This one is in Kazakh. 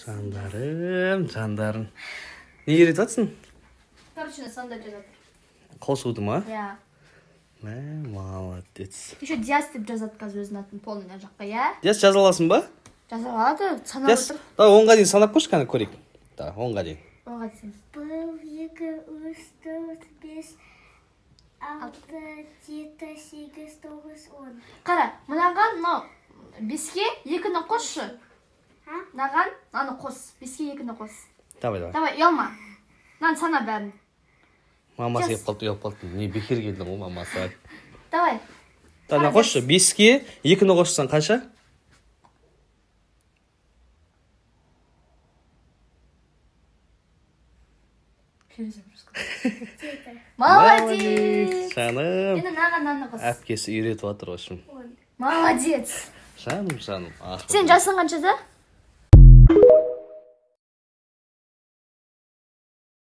Жандарым, жандарым. Не үйретіп жатсың? Короче, сондай жазады. Қосуды ма? Иә. Мә, молодец. Еще Диас деп жазады қазір өзінің атын полный мына жаққа, иә? Диас, жаза аласың ба? Жаза алады, санап Диас, отыр. давай 10-ға дейін санап көрші, кәне көрейік. Давай, 10-ға дейін. 10-ға дейін. 1, 2, 3, 4, 5, 6, 7, 8, 9, 10. Қара, мынаған мынау 5-ке 2-ні қосшы. А? Мынаған мынаны қос. 5-ке 2-ні қос. Давай, давай. Давай, ұялма. Мынаны сана бәрін. Мамасы Диас. келіп қалды, ұялып қалды. Не бекер келдің ғой мамасы. Давай. Давай, мына қосшы. 5-ке 2-ні қоссаң қанша? 7. Молодец. Жаным. Енді мынаған мынаны қос. Әпкесі үйретіп жатыр, в общем. Молодец. Жаным, жаным. Сен жасың қаншада?